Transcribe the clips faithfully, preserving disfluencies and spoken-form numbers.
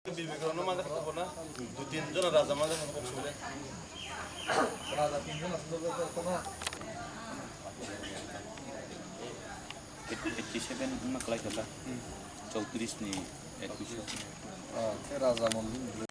Bibikrono manja khe tongkha na? Dui tin jona raja manja khe tongkha na? Raja tin jona tongkha na? Eighty seven wngma kwlai kha ta? Chowtris ni ekwis. Ah, khe raja mandir.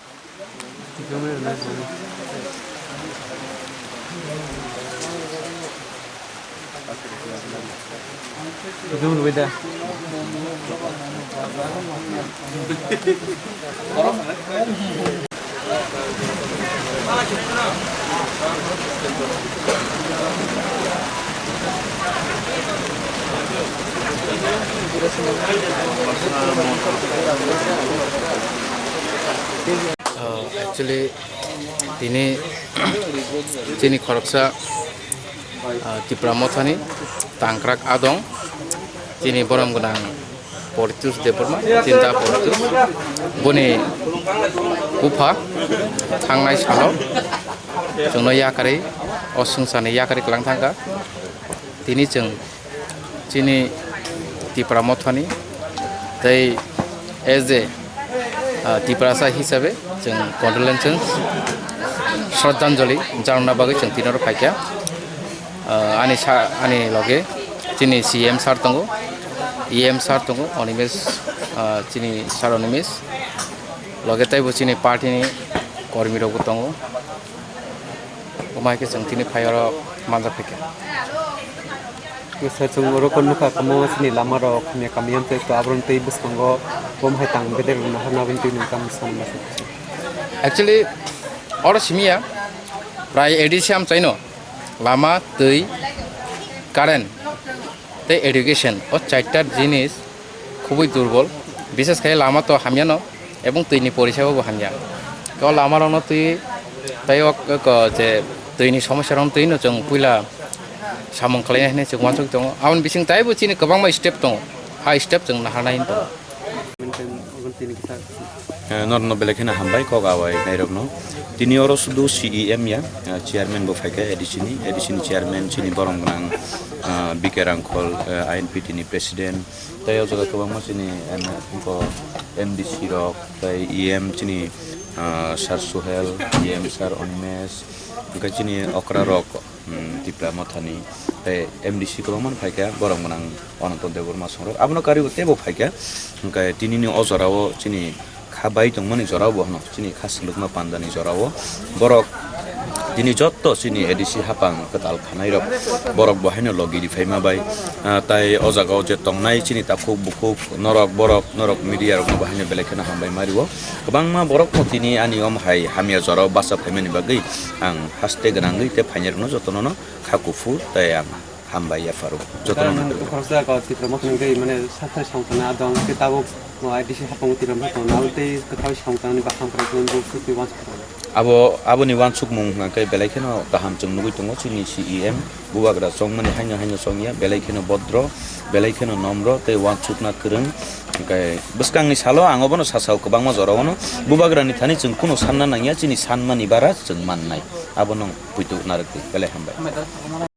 Oh, actually, tini chini khoroksa, ah, Tipra Mothani tangkrak adong, chini borom gwnang Portius Debbarma, Chinta Portius, boni bupha thangnai salo chwngno yakarwi, o swngcharni yakarwi kwlang thangkha. Tini chwng chini Tipra Mothani tei as a, ah, Tiprasa hisabe chwng condolences, shraddhanjali janana bagwi chwng tini oro phaikha. Ah, ani sa-, ani loge chini C M sir tongo, E M sir tongo, Animesh, ah, chini sir Animesh, loge teibo chini party ni kormi rokbo tongo. Omo hai khe chwng tini phai oro manjak phaikha. Kisa chwng oro kok nukha, kwbangma chini lama rok hamya kamiyam tei to aboroni tei bwskango bom hai tang bedek rok naharna aboni twi nung tamo sanma se. Actually, oro simi ya, prai A D C amchaino lama, twi, current tei education, o chairta jinis khubui durbol, bishes khai lama to hamyano ebong twini porisabo bo hamya. O lama rokno twi tei o, o, o je twini somosya rokno twino chwng puila samung khlaina hinwi chwng uansuk tongo. Aboni bising taibo chini kwbangma step tongo, a step chwng naharnai hinwi tongo. Eh, norokno belai kheno hambai kok awai nairokno. Tini oro sudu C E M ya, eh, chairman bo phaikha A D C ni, A D C ni chairman chini borom gwnang, ah, B K Rangkhol, eh, I N P T ni president, tei o jaga kwbangma chini M-, bo M D C rok, tei E M chini, ah, Sir Suhel, E M Sir Animesh, hwnkhe chini okra rok, hmm, Tipra Mothani, tei M D C kwbangma phaikha, borom gwnang Ananto Debbarma songrok. Abono karwi bo teibo phaikha, hwnkhe tinini o jorao chini kha bai tongmani jorao bo hwno, chini kha swlwkma pandani jorao borok tini jotto chini A D C hapang kwtal khanairok borok bo haino logi riphaima bai, ah, tai o jagao je tongnai chini takhuk bukhuk norok borok, norok media rokno bo haino belai kheno hambai mario. Kwbangma borokno tini ani om hai hamya jorao bacha phaimani bagwi ang haste gwnangwi tei phainairokno jotono no kha kuphur tei ang hambai yapharo jotono no. Khoroksa ko Tipra Mothani wngwi mane sakthai songthana adong, tei tabuk A D C hapang Tipra Mothani tei kwthai songthanani bakhang kwrwi bo sutwi wansuk. Abo, aboni wansukmung hwnkhe belai kheno kaham chwng nugwi tongo chini C E M. Bubagra chongmani haino haino chongya, belai kheno bodro, belai kheno nomro tei wansukna kwrwng. Hwnkhe bwskangni salo ang obono sasao kwbangma jorao no Bubagrani thani chwng kunu sanna nangya, chini sanmani bara chwng mannai. Abono puitu narwktwi, belai hambai.